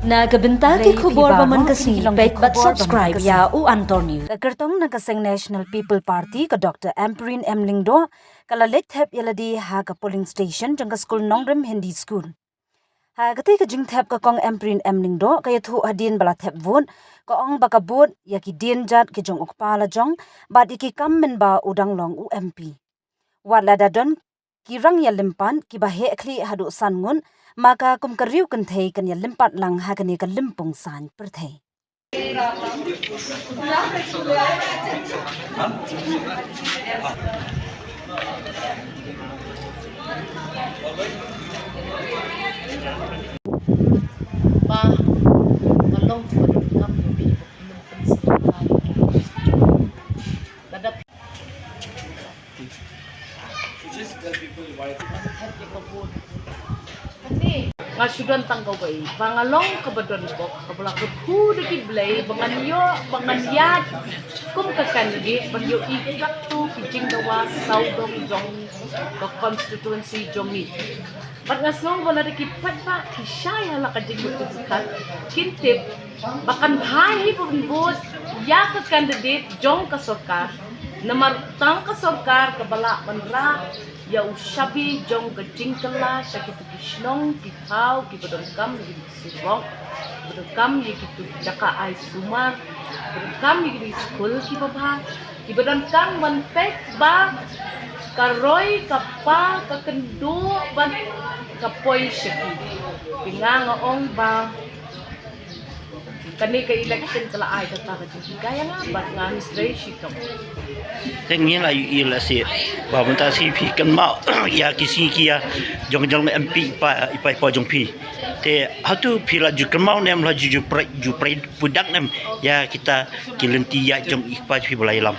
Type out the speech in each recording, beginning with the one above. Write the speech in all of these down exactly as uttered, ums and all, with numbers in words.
Na ka bynta ki khubor ba man ka sngi, peit bad subscribe ïa U Antor News. Ka kyrtong na ka seng National People Party, ka Doctor Ampareen M Lyngdoh, ka la leit thep ïa lade ha ka polling station jong ka skul Nongrim Hindi School. Ha katei ka jingthep, ka Kong Ampareen M Lyngdoh ka ïathuh hadien ba la thep vote, ka ong ba ka bud ïa ki dienjat ki jong u kpa lajong bad ïa ki kam mynba u dang long u M P. Wat la da don ki rang ïalympat kiba heh khlieh haduh san ngut, ma ka kum ka riew kynthei kan ïalympat lang ha kane ka lympung saiñ pyrthei. Ba ka long ka kam ka phi ba phi nym pynshai ka lada phi Nga shu don tang kawei ba nga long kaba don bok, kaba la kyrkhu da ki blei ba ngan ïoh, ba ngan ïaid kum ka candidate ban ïohi katto ki jingdawa sawdong jong ka constituency jong ngi. Bad nga sngew ba lada ki paidbah ki shai ha la ka jingmut jingpyrkhat, kin tip ba kan bha hi ban vote ïa ka candidate jong ka sorkar. Namar tang ka sorkar kaba lah ban rah ïa u shabi jong ka jingkylla sha kito ki shnong ki thaw kiba donkam ïa ki surok, kiba donkam ïa kito ki jaka ai sumar, kiba donkam ïa ki skul kiba bha, kiba donkam ban peit ba ka roi ka pa ka kynduh bad ka poi sha ki. Te nga nga ong ba kane ka election ka la ai kata ka jinghikai ïa nga bad ngan trei shitom. Te ngi la ïohi lehse ba mynta shi phi kynmaw ïa ki sngi ki ïa jong jong M P i pa i pa i pa jong phi. Te hato phi la ju kynmaw ne em, la ju ju prei ju prei pudang ne em ïa kita ki lynti ïa jong i pa phi ba la ïalam?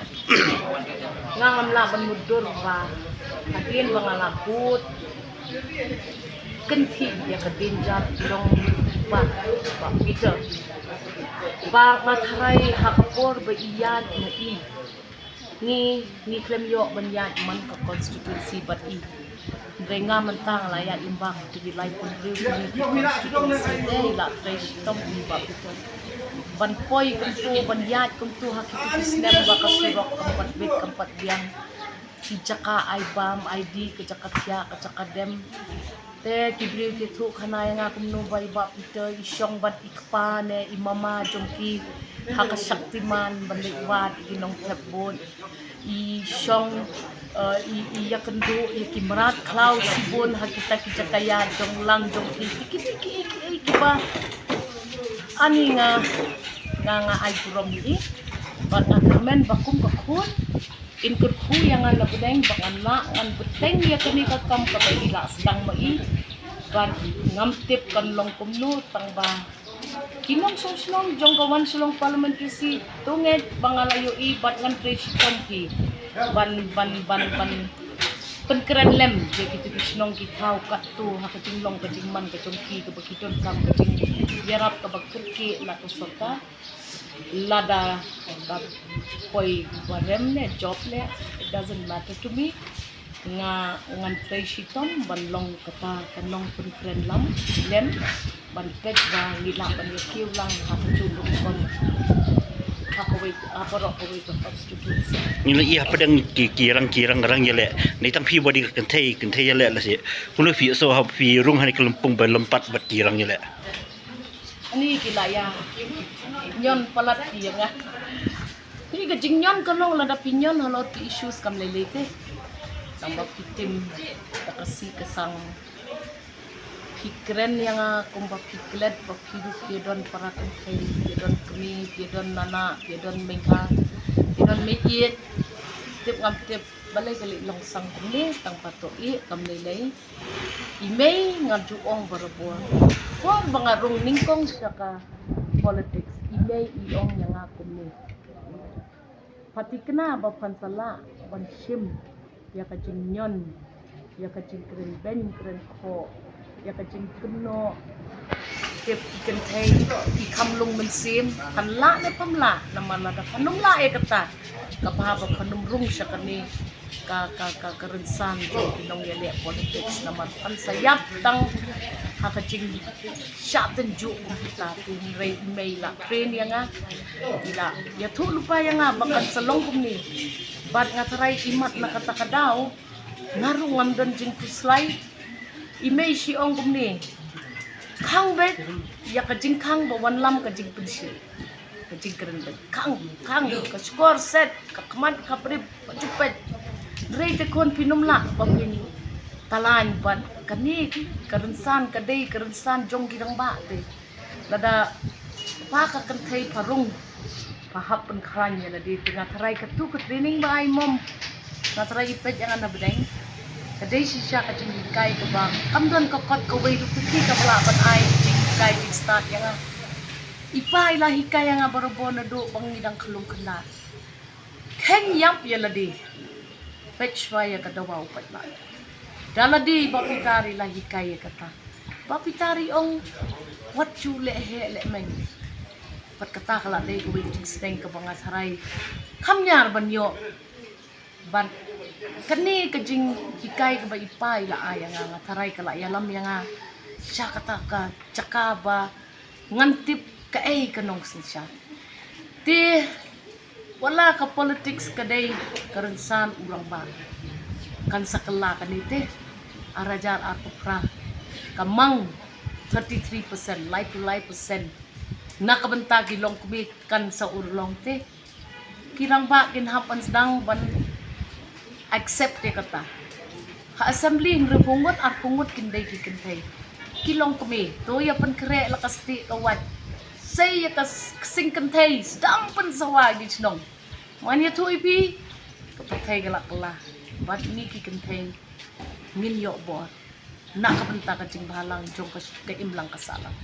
Nga ngam lah ban mutdur ba hadien ba nga la bud kynthih ïa ka dienjat jong Bah, Bah Peter. Ba nga tharai ha ka por ba i ïaid ma i, ngi, ngi khlem ïoh ban ïaid man ka constituency bad i. Hynrei nga mynta nga la ïaid lyngba kito ki laiphew hynriew tylli ki constituency, te i la trei shitom i Bah Peter ban poi kumto, ban ïaid kumto ha kito ki snem ba ka surok kam pat bit kam pat biang. Ki jaka ai bam ai dih, ka jaka thiah, ka jaka dem. Te ki briew ki thuh khana ïa nga kumno ba i Bah Peter i shong bad i kpa ne i mama jong ki ha ka Shaktiman ban leit wad ïa ki nongthep vote. I shong, eh, i, i ïakynduh ïa ki mrad khlaw shibun ha kita ki jaka ïaid jong lang jong ki. Ki, ki, ki, ki, ki, kiba ani nga, nga, nga ai burom ïa i. Bad nga kyrmen ba kum ka khun in kyrkhu ïa nga na bneng ba ngan lah ngan bteng ïa kane ka kam kaba i la sdang ma i. Bad ngam tip kan long kumno tang ba ki nongshong shnong jong ka Wan Shillong Parliamentary Seat to ngeit ba nga la ïohi bad ngan trei shitom hi ban, ban, ban, ban pynkren lem ïa kito ki shnong ki thaw katto ha ka jinglong ka jingman ka jong ki kaba ki donkam ka jingïarap kaba kyrkieh na ka sorkar. Lada ka poi ba rem ne job ne, it doesn't matter to me. Nga ngan trei shitom ban long kata ka nongpynkren lam lem ban peit ba ngi lah ban ïakiew lang ha ka jingrukom ha kawei, ha baroh kawei ka constituency. Ngi la ïa pdeng ki, ki rang, ki rang rang ïaleh. Ni tang phi body ka kynthei, kynthei ïaleh la si. Kuno phi so ha phi rung ha ni ka lympung ba lympat bad ki rang ïaleh. Ani ki la ïa ñion palat ki ïa nga. Phi ka jingñion ka long lada phi ñion halor ki issues kam lei lei te. Tang ba phi tim da ka si ka sang. Phi kren ïa nga kumba phi klet ba phi ruh phi don para kynthei, phi don kmie, phi don nana, phi don mei ka, phi don mei ïeit. Tip ngam tip balei ka lei long sang kumne, tang ba to ïeit kam lei lei. I mei nga ju ong barabor. Por ba nga rung nyngkong sha ka politics, i mei i ong ïa nga kumne. Pha thikna ba phan sa lah ban shim ïa ka jingñion, ïa ka jingkren beiñ kren khoh, ïa ka jingkynnoh Ki kynthei ki kham long mynsiem, phan lah ne pham lah, namar lada phan ym lah ïa kata, ka bha ba phan ym rung sha kane ka, ka, ka, ka rynsan jong ki nongïaleh politics, namar phan sa ïap tang ha ka jingshah tynjuh kum kita. Te hynrei i mei i la train ïa nga, i la ïathuh lypa ïa nga ba kan sa long kumne. Bad nga tharai imat na kata ka daw nga ruh ngam don jingkhuslai. I mei i ong kumne, khang beit ïa ka jingkhang ba wanlam ka jingpynshit, ka jingkren beit. Khang, khang, ka shkor set, ka khmat ka brip, ka jupet. Hynrei te khun phin ym lah ba phin tylli bad kane ka rynsan ka dei ka rynsan jong ki rangbah te. Lada ba ka kynthei pha rung, pha hap pynkhlaiñ ïa lade. Te nga tharai katu ka training ba ai mom, nga tharai i peit ïa nga na bneng, ka dei shisha ka jinghikai kaba kam don ka kot kawei ruh, kti kaba lah ban ai jinghikai jingstad ïa nga. I pa i la hikai ïa nga barabor naduh ba ngi dang khyllung khynnah. Kheiñ ïap ïa lade. Peit shuwa ïa ka dawa u paidbah. Da lade Bah Pitar i la hikai ïa kata, Bah Pitar i ong, wat ju leh heh leh meng. Bad kata ka la dei kawei ka jingsneng kaba nga tharai kham ñiar ban ïoh. Bad kane ka jinghikai kaba i pa i la ai ïa nga, nga tharai ka la ïalam ïa nga sha kata ka jaka ba ngan tip kaei ka nongsynshar. Te wat la ka politics ka dei ka rynsan u rangbah, kan sa kylla kane te. Ar hajar arphew phra ka mang thirty three percent, laiphew lai percent na ka bynta ki longkmie kan sa urlong te. Ki rangbah kin hap ban sdang ban accept ïa kata. Ha assembly hynriewphew ngut, arphew ngut kin dei ki kynthei. Ki longkmie to ïa pynkhreh la ka stieh ka wait. Sei ïa ka s-, ksing kynthei, sdang pynsawa ïa ki shnong. Ngan ïathuh ïa phi, ka pyrthei ka la kylla. Bad ngi ki kynthei ngin ïoh bor na ka bynta ka jingbhalang jong ka, ka imlang ka sahlang.